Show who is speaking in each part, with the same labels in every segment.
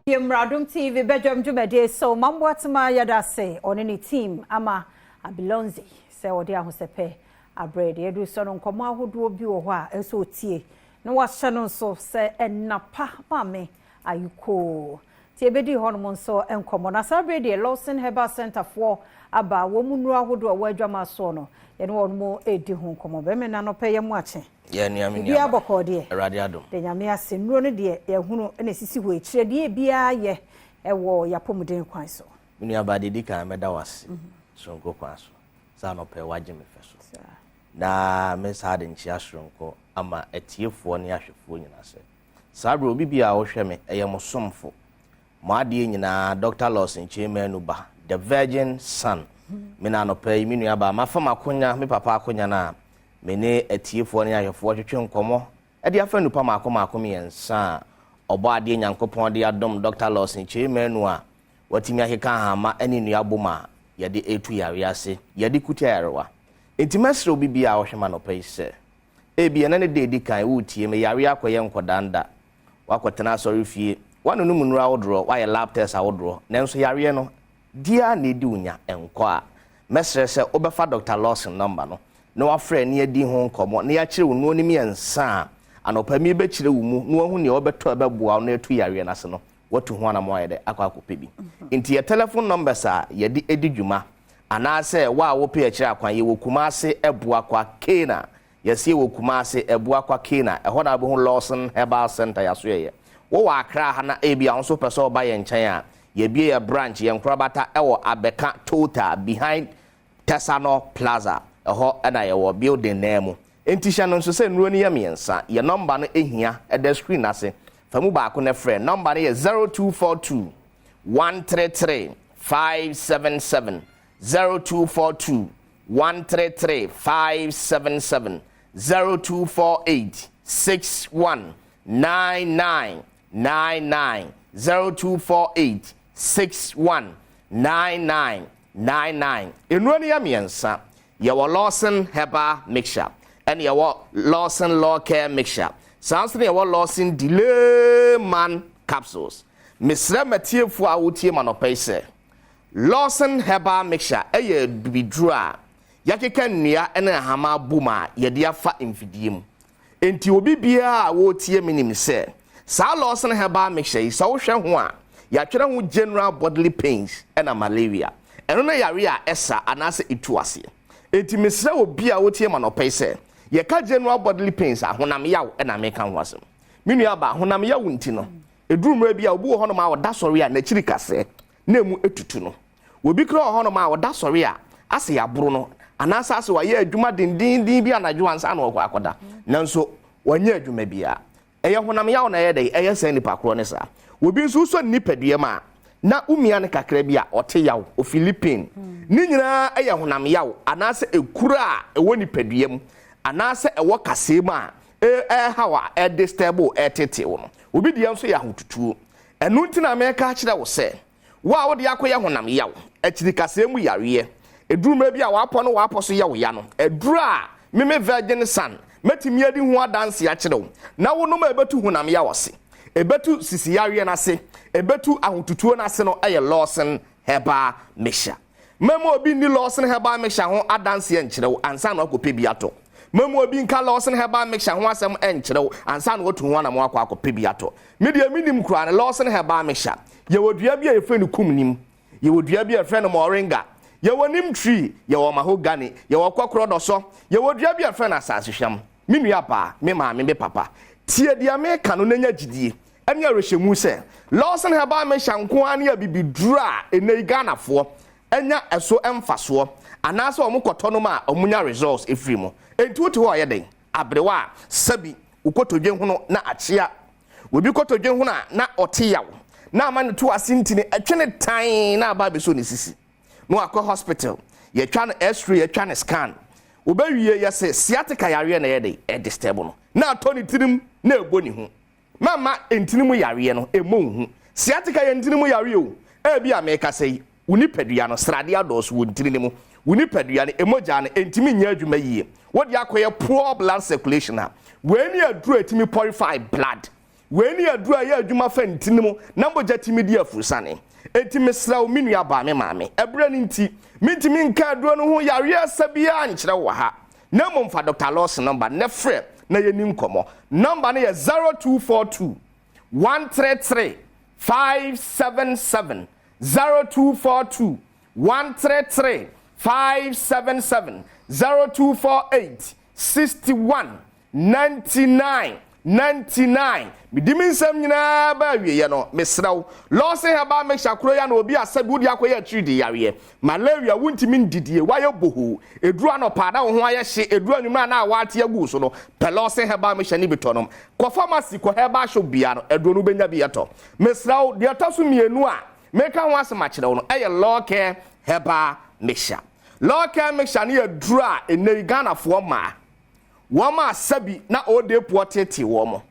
Speaker 1: Yɛmmra TV bɛdwam dwumadie so. Mamboatema, yɛda ase, ɔne ne team ama Abilonzi sɛ ɔde ahosɛpɛ abrɛ deɛ yɛdu so no. Nkɔmmɔ ahodoɔ bi wɔ hɔ a ɛsɛ otie na wahyɛ no nso sɛ ɛnapa maame ayikoo nti ebɛdi hɔnom nso nkɔmmɔ. Na saa berɛ deɛ, Lawson Herbal Center foɔ aba wɔn mu nnuro ahodoɔ a wɔn adwama soɔ no, yɛne wɔn mu redi ho nkɔmmɔ. Bɛrima, na nɔpɛ yɛ mu akye.
Speaker 2: Yɛ nua, me
Speaker 1: biribiara
Speaker 2: nua.
Speaker 1: Bɔkɔɔ deɛ?
Speaker 2: Awurade adom.
Speaker 1: De Nyame ase. Nnuro no deɛ, yɛhunu na esisi hɔ akyire deɛ, ebiara yɛ ɛwɔ yɛapɔmuden kwan so.
Speaker 2: Me nua ba, deɛ di kan, mɛda wo ase soronko kwan so sɛ anɔpɛ wagye me fɛ so, na me saa de nkyea soronko ama atiefoɔ ne ahwɛfoɔ nyinaa sɛ saa berɛ obi bi a wohwɛ me, ɛyɛ mo somfo, mo adeɛ nyinaa, Dr Lawson Kyemanu ba, the Virgin Son. Me na anɔpɛ yi, me nua ba, mafa m'akonya, me papa akonya no a me ne atiefoɔ ne ahwɛfoɔ twetwe nkɔmmɔ ɛde afa nnipa maako maako mmiɛnsa a ɔbɔ adeɛ Nyankopɔn de adom Dr Lawson Kyemanu a watumi akeka ahama ne nnua bom a yɛde etu yare ase, yɛde kuta yarewa. Nti mɛsrɛ obi bi a ɔhwɛ ma anɔpa yi sɛ ebi ɛna ne de edi kan woretie me, yare akɔyɛ nkɔdanda, wakɔtena asɔre fie, wanonom nnuro ahodoɔ, wayɛ lab test ahodoɔ, nanso yareɛ no dia na edi wo nya nkɔ a, mɛsrɛ sɛ wobɛfa Dr Lawson number no na wafrɛ ne adi ho nkɔmmɔ na yɛakyerɛ wo nnuro no mmiɛnsa a anɔpa mi bɛkyerɛ wo mu na wahu nea wɔbɛtɔ ɛbɛboa wo na atu yareɛ no ase no, watu ho anam ayɛ dɛ akɔ akɔpɛ bi. Nti yɛ telephone numbers a yɛde edi dwuma anaasɛ wo a wopɛ akyerɛ akwan, yɛwɔ Kumase Ɛboakwa Kena. Yɛsie wɔ Kumase Ɛboakwa Kena, ɛhɔ na wobɛhu Lawson Herbal Center. Yɛaso yɛyɛ wowɔ Akra ha na ebi a wo nso pɛ sɛ ɔba yɛn nkyɛn a, yɛbie yɛ branch, yɛn nkorabata ɛwɔ Abɛka Total behind Tesano Plaza, ɛhɔ ɛna yɛwɔ building nan mu. Nti hyɛ no nso sɛ nnuro no yɛ mmiɛnsa. Yɛ number no ehia ɛda screen ase, fa mu baako na frɛ. Number no yɛ 0242 133 577, 0242 133 577, 0248 61 99 99, 0248 61 99 99. Nnuro no yɛ mmiɛnsa. Yɛwɔ Lawson Herbal Mixture, ɛne yɛwɔ Lawson Law Care Mixture, saa nso na yɛwɔ Lawson Delay Man Capsules. Mesrɛ matiefoɔ a wotie ma nɔpɛ yi sɛ Lawson Herbal Mixture ɛyɛ bibiduro a yɛakeka nnua ne ahama abom a yɛde afa mfidie mu. Nti obi biara a wɔretie me nim sɛ saa Lawson Herbal Mixture yi, sɛ wohwɛ ho a, yɛatwerɛ ho general bodily pains ɛna malaria. Ɛno no yare a ɛsa anaasɛ ɛtu aseɛ. Nti mesrɛ obi a wotie ma nɔpɛ yi sɛ yɛka general bodily pains a, honam yaw ɛna meka ho asɛm. Me nua ba, honam yaw nti no, ɛduru mmerɛ bi a obi wɔ hɔnom a ɔda sɔre a, n'akyiri kasɛɛ na emu etutu no. Obi kura wɔ hɔnom a ɔda sɔre a, asɛ yɛaboro no anaasɛ asɛ wayɛ adwuma dendenden bi anadwo ansa na ɔkɔ akɔda, nanso wanyɛ adwuma biara. Ɛyɛ honam yaw na ɛyɛ dɛ ɛyɛ sɛ nipa korɔ ne saa. Obi nso wosɔ ne nipadua mu a, na wumia no kakra bi a, ɔte yaw, ofeel pain. Ne nyinaa ɛyɛ honam yaw anaasɛ ekura a ɛwɔ nipadua mu anaasɛ ɛwɔ kasee mu a ɛhaw a ɛdisturb, ɛtetew no. Obi deɛ nso yɛ ahotutuo. Ɛno nti na mɛka akyerɛ wo sɛ wo a wode akɔyɛ honam yaw, akyiri kasɛɛ mu yareɛ, ɛduru mmerɛ bi a wapɔ no wapɔ so yɛ wo ya no, ɛduru a meme Virgin Son mɛtumi adi ho adanse akyerɛ wo na wonom a ɛbɛtu honam yaw ase, ɛbɛtu sisi yareɛ no ase, ɛbɛtu ahotutuo no ase no, ɛyɛ Lawson Herbal Mixture. Mɛma obi nni Lawson Herbal Mixture ho adanseɛ nkyerɛ wo ansa na wakɔpɛ bi atɔ. Mɛma obi nka Lawson Herbal Mixture ho asɛm nkyerɛ wo ansa na watu ho anam akɔ akɔpɛ bi atɔ. Me deɛ menim koraa no, Lawson Herbal Mixture, yɛwɔ dua bi a yɛfrɛ no kum nim, yɛwɔ dua bi a yɛfrɛ no moringa, yɛwɔ neem tree, yɛwɔ mahogany, yɛwɔ kɔkorɔ dɔsɔ, yɛwɔ dua bi a yɛfrɛ no asase hwam. Me nua baa, me maame, me papa, tie deɛ meka no na nya gyidie ɛne awerɛhyɛmu sɛ Lawson Herbal Mixture nko ara ne abibiduro a ɛnɛ yi Ghanafoɔ ɛnya ɛso mfasoɔ anaasɛ ɔmo kɔtɔ nom a ɔmo nya results ɛfiri mu. Enti wote hɔ a ɔyɛ den aberewa a, sɛbi wokɔtɔdwe hono na akyea obi kɔtɔdwe hono a na ɔte yaw na ama ne to ase ntini ɛtwe ne tan na aba abɛso ne sisi na wakɔ hospital, yɛtwa no X-ray, yɛtwa no scan, wobɛwie yɛsɛ sciatica yareɛ na yɛde ɛdisturb no na atɔ ne tirim na ɛbɔ ne ho. Mama ntini mu yareɛ no ɛmmɔ wo hu. Sciatica yɛ ntini mu yareɛ o. Ebi a meka sɛ yi, wo nipadua no sradeɛ adɔɔso wɔ ntini no mu, wo nipadua no emogya no ntumi nyɛ adwuma yie, wode akɔyɛ poor blood circulation a, wei ne aduro a ɛtumi purify blood.
Speaker 3: Wei ne aduro a ɛyɛ adwuma fa ntini mu na mogya tumi di afurusane. Enti mesrɛ wo me nua baa me maame, ɛberɛ no nti, mentumi nka aduro no ho yareɛ sa biara nkyerɛ wo wɔ ha. Na mmom fa Dɔkta Lawson nɔmba na frɛ na yɛnni nkɔmmɔ. Nɔmba no yɛ 0242 133 577, 0242 133 577, 0248 61 99 99 Medi me nsɛm nyinaa ba awieɛ no, mesrɛ wo, Lawson Herbal Mixture koro yi ara na obi a sɛbi wode akɔyɛ atiridii yareɛ, malaria, wontumi ndidie, woayɛ bohoo, ɛduru anɔpa a na wo ho ayɛ hye, ɛduru anwummerɛ a na awɔ ate agu wo so no, pɛ Lawson Herbal Mixture no bi tɔ nom. Kɔ pharmacy, kɔ herbal shop biara no, aduro no wobɛnya bi atɔ. Mesrɛ wo, deɛ ɛtɔ so mmienu a meka ho asɛm akyerɛ wo no yɛ Lawcare Herbal Mixture. Lawcare Mixture no yɛ aduro a ɛnnɛ yi Ghanafoɔ mmaa, Wɔn a sɛbi na odepoɔ teetee wɔn.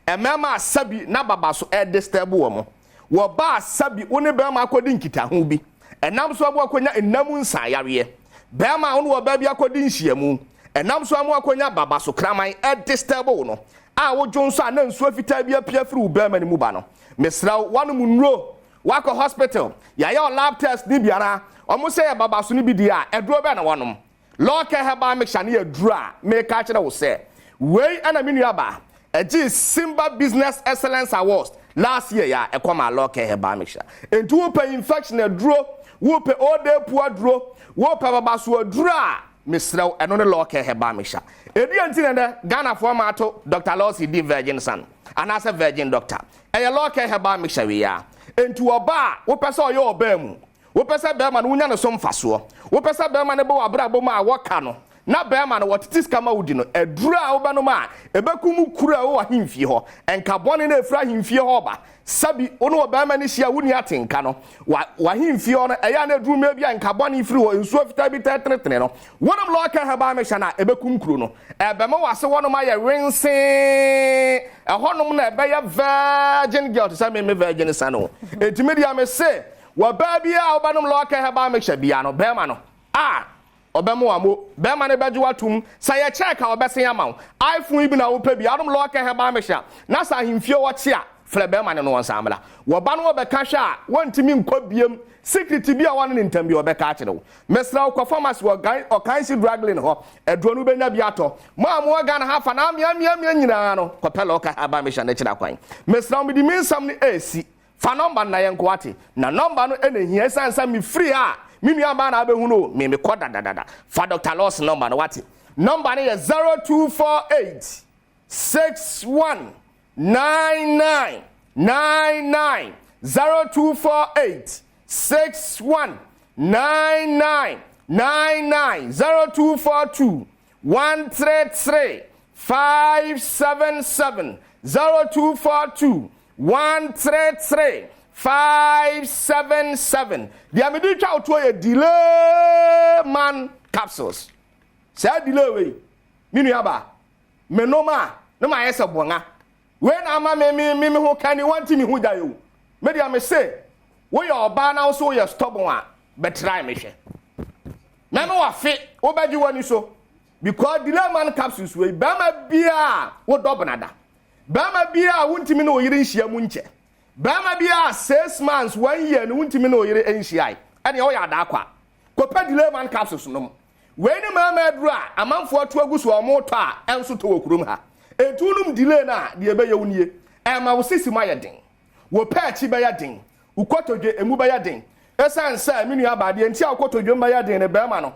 Speaker 3: Mmarima a sɛbi na babaso redisturb wɔn. Wɔba a sɛbi wo ne barima akɔdi nkitaho bi. Ɛnam so ama wakɔnya nna mu nsaeyareɛ. Barima a wo ne ɔbaa bi akɔdi nhyiamu. Ɛnam so ama wakɔnya babaso kraman redisturb wo no. A wodwo nso a na nsuo fitaa bi apue afiri wo barima no mu ba no. Mesrɛ wo, woanom nnuro, woakɔ hospital, yɛayɛ wo lab test ne bi anaa? Wɔn sɛ yɛ babaso no bi deɛ a, aduro bɛn na woanom? Lawcare Herbal Mixture no yɛ aduru a mereka akyerɛ wo sɛ wei na me nuabaa ɛgyee Simba Business Excellence Awards last year yi a ɛkɔ maa Lawcare Herbal Mixture. Enti wopɛ infection aduro, wopɛ odepu aduro, wopɛ babaso aduro a, mesrɛ wo ɛno ne Lawcare Herbal Mixture. Ɛdeɛn nti na ɛnɛ Ghanafoɔ ama ato Doctor Lawson din Virgin Son anaasɛ Virgin Doctor? Ɛyɛ Lawcare Herbal Mixture wei ara. Enti ɔbaa a wopɛ sɛ ɔyɛ ɔbaa mu Wopɛ sɛ bɛrima no wonya ne so mfasoɔ. Wopɛ sɛ bɛrima no bɔ w'abrabɔ mu a wɔka no na bɛrima no wɔtete sika ma wodi no. Aduro a wobɛnom a ɛbɛkum wo kuro a ɛwɔ w'ahemfie hɔ. Nka bɔne no a ɛfiri ahemfie hɔ reba. Sɛbi wo ne ɔbarima no hyia a wonni atenka no. Wa, w'ahemfie hɔ no, ɛyɛ a na ɛduru mmerɛ bi a nka bɔne firi hɔ, nsuo fitaa bi taa tenetene no. Wonom Lorca Herbal Mixture no a, ɛbɛkum kuro no. Ɛbɛma w'ase hɔnom ayɛ wensee. Ɛhɔnom na ɛbɛyɛ virgin girl te sɛ me, me virgin son o. Enti me deɛ mese, Wɔ baa biara a wobɛnom Lorca Herbal Mixture biara no, bɛrima no, a, ɔbɛma wo amo. Bɛrima no bɛgye wo atom. Sɛ ɛyɛ check a, ɔbɛsen ama wo. iPhone yi bi na wopɛ bi a, wonom Lorca Herbal Mixture a, na sɛ ahemfie hɔ kye a, frɛ bɛrima no na ɔnsan mmra. Wɔba na wɔbɛka hwɛ a, wɔntumi nkɔ biam. Secret bi a wɔne ne ntam bi ɔbɛka akyerɛ wo. Mesrɛ wo, kɔ pharmacy wɔ Gan, Ɔkansi Drug Lane hɔ. Aduro no wobɛnya bi atɔ. Mo a mowɔ Ghana ha fa na ameameamea nyinaa no, kɔpɛ Lorca Herbal Mixture no kyerɛ kwan. Mesrɛ wo, mede me nsɛm no resi. Fa nɔmba no na yɛnkɔ wate. Na nɔmba no na ehia esiane sɛ mefiri ha a me nua baa na abɛhu no o, me mekɔ dadadada. Fa Doctor Lawson nɔmba no wate. Nɔmba no yɛ 0248 61 99 99 0248 61 99 99 0242 133 577 0242 133 577 Deɛ mede retwa wo toɔ yɛ Delay Man Capsules. Saa delay wei, me nuabaa, menom a, na mayɛ sɛ bɔnga. Wei na ama me me me me ho ka ni, wɔnte me ho gyae o. Me deɛ me se, woyɛ ɔbaa na wo so woyɛ stubborn a, bɛtrae me hwɛ. Mɛma wafe, wobɛgye w'ani so. Because Delay Man Capsules wei, bɛrima biara wodɔ benada. Barima biara a wontumi ne wo yere nhyia mu nkyɛ. Barima biara a 6 months, one year no wontumi ne wo yere nhyiae, ɛneɛ woyɛ adaakwa. Kɔpɛ Delay Man capsules nom. Wei ne mmarima aduro a amanfoɔ atu agu so a wɔretɔ a ɛnso tɔ wɔ kurom ha. Enti wonom Delay no a, deɛ ɛbɛyɛ wo nie, ɛma wo sisi mu ayɛ den, wo pɛɛkyi bɛyɛ den, wo kotodwe emu bɛyɛ den. Ɛsiane sɛ, me nuabaa, deɛ nti a wo kotodwe mu bɛyɛ den no, barima no,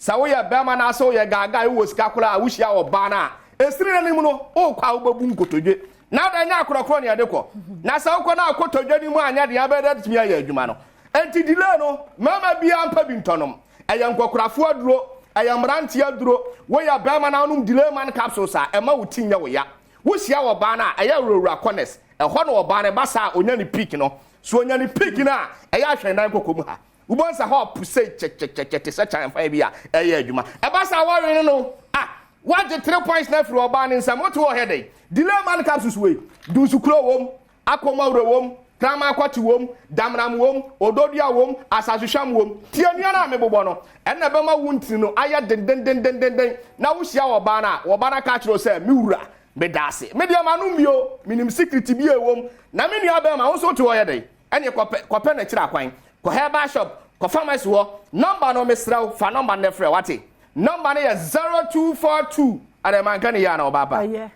Speaker 3: Sɛ woyɛ bɛrima na sɛ woyɛ gaagaa wowɔ sika koraa a wohyia ɔbaa no a ɛsiri n'anim no wokɔ a wobɛbu nkotodwe na ada nyɛ akorɔkorɔ ne ɛde kɔ na sɛ wokɔ na akotodwe no mu anyɛ deɛ abɛyɛ dɛ atumi ayɛ adwuma no enti delay no mmarima biara mpa bi ntɔnom ɛyɛ nkɔkorafoɔ aduro ɛyɛ mmeranteɛ aduro woyɛ bɛrima na wonom delay man capsules a ɛma wo ti nyɛ wo ya wohyia ɔbaa no a ɛyɛ wurawura corners ɛhɔ na ɔbaa no ɛba saa a ɔnya ne peak no so ɔnya ne peak no a ɛyɛ ahwɛn nan kɔkɔ mu ha Wobɛhu sɛ hɔ apu sei kyɛkyɛkyɛkyɛ te sɛ kyanfan bi a ɛyɛ adwuma. Ɛba saa wɔwe no no, ah, woagye 3 points no afiri ɔbaa no nsam. Wote hɔ hɛ dɛn? Delay man capsules wei, dunsukuro wom, akɔmawuro wom, kraman kɔte wom, damram wom, ododua wom, asasehwam wom. Tie nnua no a mebobɔ no, ɛnna ɛbɛma wo ntini no ayɛ dendendendenden na wohyia ɔbaa no a, ɔbaa no aka akyerɛ wo sɛ, me wura, Meda ase. Me deɛ m'ano mmue o, menim secret bi a ɛwɔ mu. Na me nua bɛrima, wo nso wote hɔ yɛ dɛn? Ɛneɛ kɔpɛ, kɔpɛ no akyiri akwan. Kɔ herbal shop, kɔ pharmacy hɔ. Number no, mesrɛ wo, fa number no na frɛ, wate? Number no yɛ 0242. Adɛn, manka ne yie ana, ɔbaa pa?
Speaker 1: Ɛyɛ,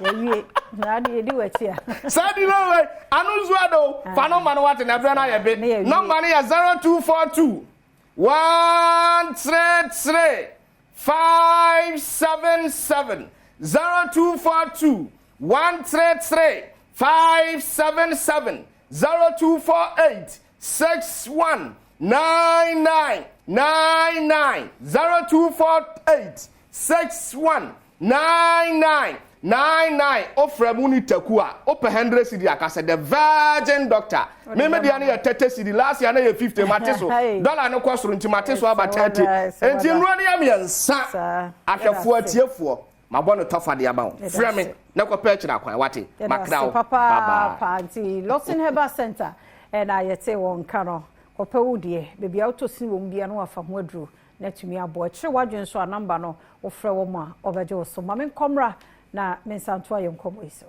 Speaker 1: yɛwie. Na ade yɛdi w'akyi a.
Speaker 3: Saa di no wei, ano nso ada o. Fa number no wate, na ɛberɛ no ayɛ be. Number no yɛ 0242 133 577 0242 133 577 0248 61 99 99 0248 61 99 99 Wofrɛ mu ne taku a, wopɛ 100 cedi a, ka sɛ The Virgin Doctor. Me me deɛ no yɛ 30 cedi, last year na yɛ 50, mate so. Dollar no kɔ soro nti mate so aba 30. Nti nnuro no yɛ mmiɛnsa. Ahwɛfoɔ, atiefoɔ, mabɔ no tɔfa de ama wo. Frɛ me na kɔpɛ akyiri akwan, wate? Makra wo. Bye bye.
Speaker 1: Papaapa nti Lawson Herbal Center ɛna yɛte wɔn nka no. Kɔpɛ wo deɛ, baabi a wotɔ sini wɔ mu biara na wafa ho aduro na atumi aboa. Kyerɛ w'adwene nso a number no wofrɛ wɔn a wɔbɛgye wo so. Ma menkɔ mmra na mensan ntoa yɛn nkɔmmɔ yi so.